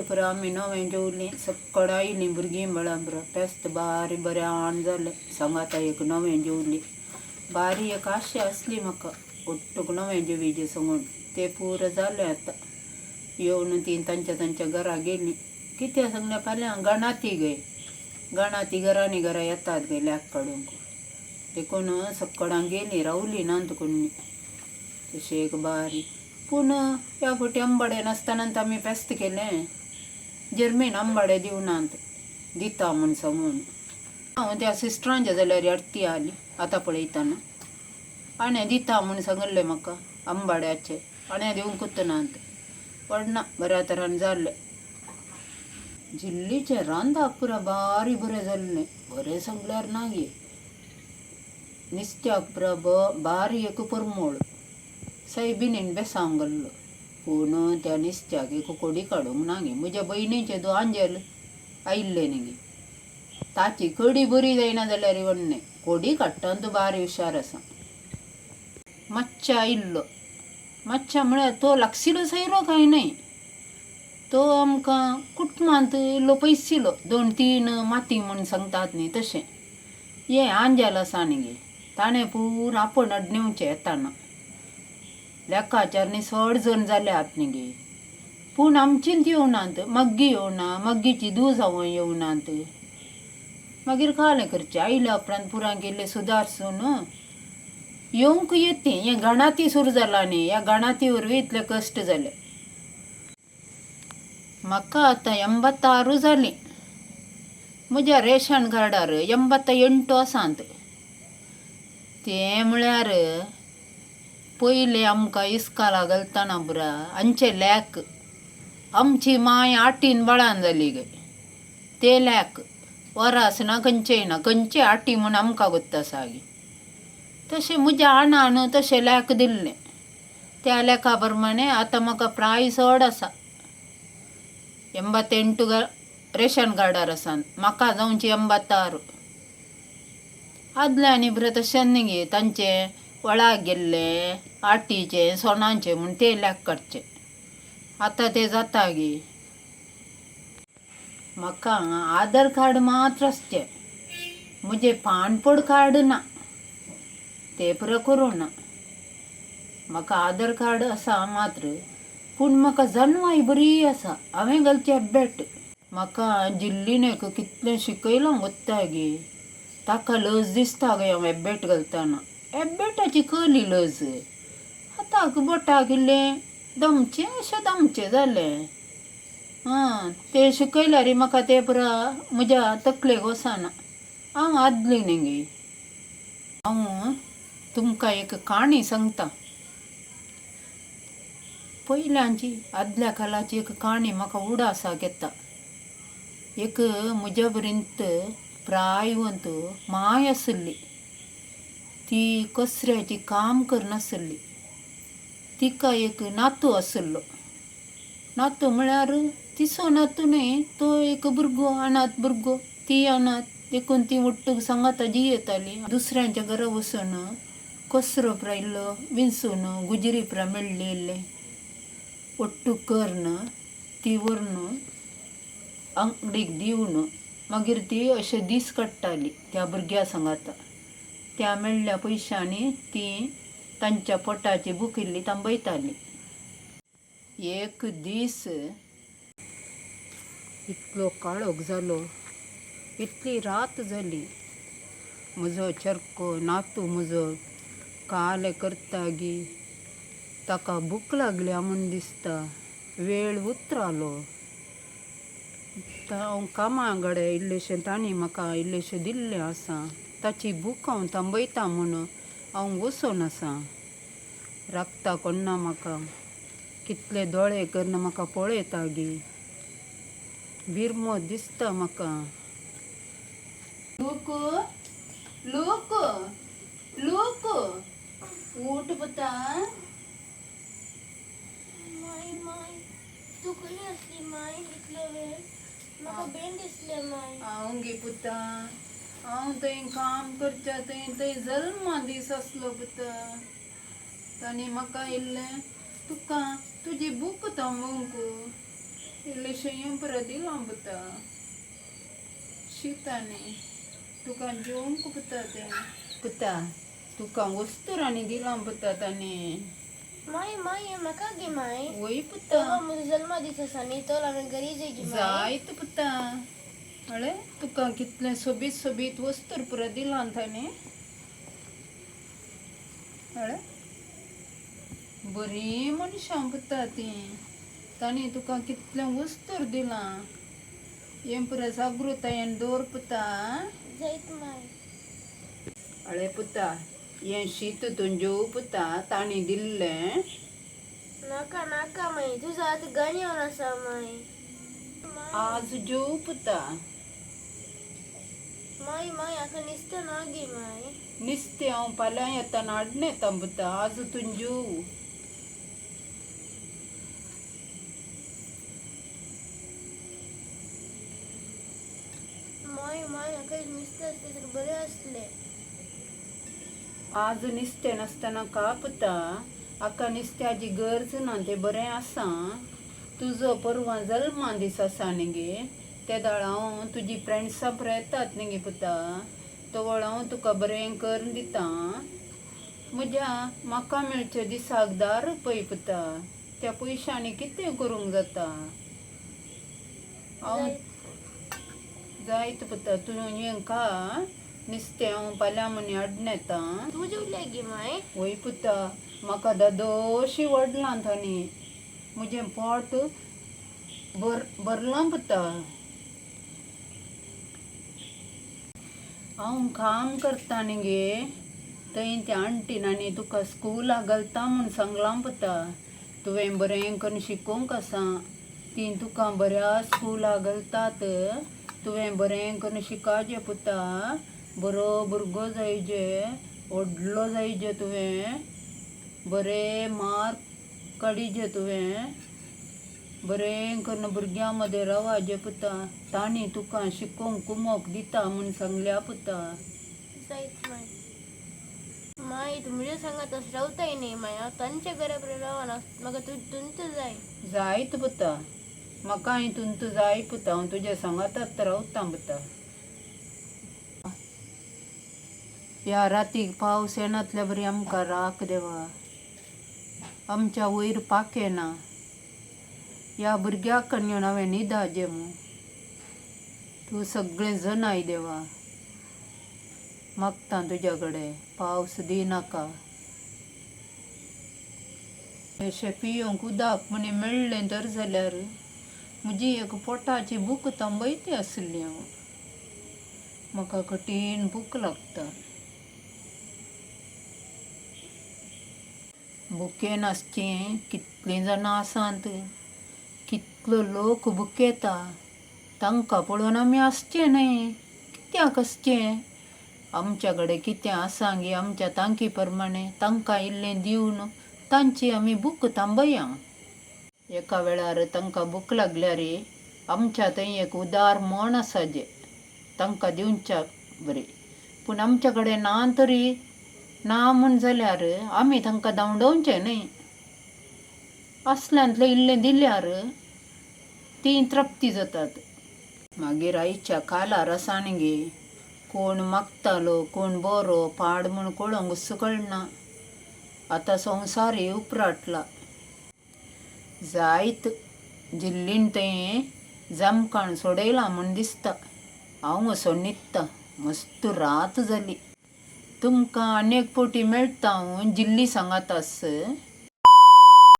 पुरो आमी नवें जेवलीं सक्कड आयलीं भुरगीं बाळां पुरो फेस्त बारी बरें आण जालें सांगाता एक नवें जेवलीं बारी एक आशा आसली म्हाका ಒಟ್ಟುಗು नवें जेवीजे सांगून तें पुरो जालें आतां येवन तीं तांच्या तांच्या घरा गेलीं कितें सांगलें फाल्यां गणाती गे गणाती घरांनी घरा येतात गे लेक काडूंक देखून सक्कडां गेलीं रावलीं ना कोणी तशें एक बारी पूण ह्या फावटी आंबाडे नासतना आमी फेस्त केलें जर्मीन आंबाडे दिवनात दिता म्हूण सांगून हांव त्या सिस्टरांच्या जाल्यार आरती आली आतां पळयतना आणे दिता म्हूण सांगिल्लें म्हाका आंबाड्याचे आणे दिवंकूच नात व्हडना बऱ्या तरान जालें जिल्लीचें रांदप पुरा बारी बरें जाल्लें बरें सांगल्यार ना गे नुस्त्याक पुरा बारी एक परमळ सायबिणीन बेसांव घाल्लो पूण त्या नुस्त्याक एक कोडी काडूंक ना गे म्हज्या भयणीचें दो आंजेल आयिल्लें न्ही गे ताची कडी बरी जायना जाल्यार व्हडलें कोडी काडटा तूं बारी हुशार आसा मातशें आयिल्लो मातशें म्हळ्यार तो लागशिलो सोयरो कांय न्हय तो आमकां कुटुंबांत इल्लो पयसिलो दोन तीन माती म्हूण सांगतात न्ही तशें हें आंजेल आसा न्ही गे ताणें पुरो आपोवन हाडून येताना लेखाचार न्ही चड जण जाल्यात न्ही गे पूण आमचींच येवनात मग्गी येवना मग्गीची दूद जावं येवनात मागीर कालें करचें आयल्या उपरांत पुरां केल्ले सुदारसून येवंक येते हें गणाती सुरू जाला न्ही ह्या गणाती वरवीं इतले कश्ट जाले म्हाका आतां 86 जालीं म्हज्या रेशन कार्डार 88 आसात तें म्हळ्यार पयलें आमकां इस्काला घालतना पुरा आमचे लेक आमची माय आटीन बाळान जाली गे ते लेक वरास ना खंयचेय ना खंयचे आटी म्हूण आमकां गोत्त आसा गे तशें म्हज्या आणान तशें लेक दिल्लें त्या लेखा प्रमाणे आतां म्हाका प्राय चड आसा 88 रेशन कार्डार आसा म्हाका जावची 86 आदल्यांनी बरें तशें न्ही गे तांचें वळाक गेल्लें आटीचें सोणांचें म्हूण ते लेक काडचें आतां तें जाता गे म्हाका आधार कार्ड मात्र आसचें म्हजें पानपोड कार्ड ना तें पुरो करूं ना म्हाका आधार कार्ड आसा मात्र पूण म्हाका जनवाय बरी आसा हांवें घालची एबेट म्हाका जिल्लीन कितलें शिकयलां गोत्ता गे ताका लज दिसता गे हांव एबेट घालतना एबेटाची कहली लज हाताक बोटाक इल्लें दमचें अशें दमचें जालें आं तें शिकयल्यार म्हाका तें पुरा म्हज्या तकलेक वचना हांव आदली न्ही गे हांव तुमकां एक काणी सांगता पयल्यांची आदल्या काळाची एक काणी म्हाका उडासाक येता एक म्हज्या पर्यंत प्रायवंत माय आसली ती कचऱ्याची काम करनासली तिका एक नातू आसलो नातू म्हळ्यार तिचो नातू न्हय तो एक भुरगो अनाथ भुरगो ती अनाथ देखून ती ಒಟ್ಟುಗು सांगाता जियेताली दुसऱ्यांच्या घरा वचून कचरो पुरा इल्लो विंचून गुजरी पुरा मेळ्ळी इल्ले ಒಟ್ಟು करून ती व्हरून अंगडीक दिवन मागीर ती अशे दीस काडटाली त्या भुरग्या सांगाता त्या मेळ्ळ्या पयशांनी ती तांच्या पोटाची भूक इल्ली थांबयताली एक दीस इतलो काळोख जालो इतली रात जाली म्हजो चरको नातू म्हजो काले करता गी ताका भूक लागल्या म्हूण दिसता वेळ उतरालो हांव कामा गडे इल्लेशें तांणी म्हाका इल्लेशें दिल्लें आसा ताची भूक हांव थांबयता म्हूण हांव वचून आसा राखता कोण्णा म्हाका कितले दोळे करून म्हाका पळयता गी बिरमो दिसता म्हाका लूक लूक लूक ऊठ पुता माय माय तूं खंय आसली माय इतलो वेळ म्हाका बेन दिसलें माय हांव गे पुता हांव थंय काम करच्या थंय थंय जल्मा दीस आसलो पुता तांणी म्हाका इल्लें तुका तुजी भूक थांबोवंक इल्लेशें हें पुरो दिलां पुता. शीत आनी तुका जेवंक पुता तें. पुता तुका वस्तूर आनी दिलां पुता ताणें. माय माय हें म्हाका गे माय. वय पुता. तो म्हजो जल्मा दीस आसा न्ही, तो हांवें घरी जाय गे माय. जायत पुता. हळे तुका कितलें सोबीत सोबीत वस्तूर पुरो दिलां ताणें. हळे बरीं मनशां पुता तीं. तांणी तुका कितलें वस्तूर दिलां. हें पुरो जागृतायेन दवर पुता. जायत माय. हळे पुता, हें शीत तूं जेव पुता, तांणी दिल्लें. नाका नाका माय, तुजो आतां घाण येवन आसा माय. माय आज जेव पुता. माय माय हाका निसतें ना गे माय. निस्तें हांव फाल्यां येतना हाडून येता पुता, आज तूं जेव. माय माय हाका निसतें आसलें तर बरें आसलें. आज निस्तें नासतना का पुता, हाका निस्त्याची गरज ना, तें बरें आसा. तुजो परवां जल्मा दीस आसा न्ही गे, तेदाळ हांव तुजी फ्रेंड्सां पुरो येतात न्ही गे पुता, तवळ हांव तुका बरें करून दिता. म्हज्या म्हाका मेळच्या दिसाक 10 रुपया पुता, त्या पयशांनी कितें करूंक जाता. हांव जायत. जायत पुता, तूं हें खा, निस्तें हांव फाल्यां म्हणी हाडून येता. तूं जेवलें गे माय? वय पुता, म्हाका दादोशी व्हडलां तांणी, म्हजें पोट भरलां पुता. हांव काम करता न्ही गे, थंय त्या आण्टीन आनी तुका स्कुलाक घालता म्हूण सांगलां पुता. तुवें बरें करून शिकोवंक आसा, तीं तुका बऱ्या स्कुलाक घालतात. तुवें बरें करून शिकाजे पुता, बरो भुरगो जायजे, व्हडलो जायजे तुवें, बरे मार्क काडिजे तुवें, बरें करून भुरग्यां मदें रावाजे पुता. तांणी तुका शिकोवंक कुमोक दिता म्हूण सांगल्या पुता. जायत माय. माय तूं म्हज्या सांगात रावताय न्ही माय, हांव तांच्या घरा कडेन रावना, म्हाका तूं तुंत जाय. जायत पुता, म्हाका हितून तूं जाय पुता, हांव तुज्या सांगातात रावतां पुता. ह्या रातीक पावस येनातल्या बरी आमकां राख देवा. आमच्या वयर पाखें ना. ह्या भुरग्याक येवन हांवें न्हिदाजें मू. तूं सगळें जनाय देवा. मागता तुज्या कडेन पावस दी नाका. अशें पियोंक उदक म्हणी मेळ्ळें तर जाल्यार म्हजी एक पोटाची भूक थांबयती आसली हांव. म्हाका कठीण भूक लागता. भुकेन आसचीं कितलीं जाणां आसात, कितलो लोक भुकेता, तांकां पळोवन आमी आसचें न्हय. कित्याक आसचें? आमच्या कडेन कितें आसा गे आमच्या तांकी प्रमाणें तांकां इल्लें दिवन तांची आमी भूक थांबया. एका वेळार तांकां भूक लागल्यार आमच्या थंय एक उदार मन आसा जें, तांकां दिवच्या बरें. पूण आमच्या कडेन ना तरी ना म्हूण जाल्यार आमी तांकां धांवडोवचें न्हय. असल्यांतलें इल्लें दिल्यार तीं तृप्ती जातात. मागीर आयच्या कालार आसा न्ही गे, कोण मागतालो कोण बरो पाड म्हूण कळोंक कळना. आतां संवसारय उपराटला. जायत जिल्लीन तें जमखाण सोडयलां म्हूण दिसता. हांव वचोन न्हिदता, मस्त रात जाली. तुमकां आनी एक फावटी मेळटा हांव जिल्ली सांगात आस.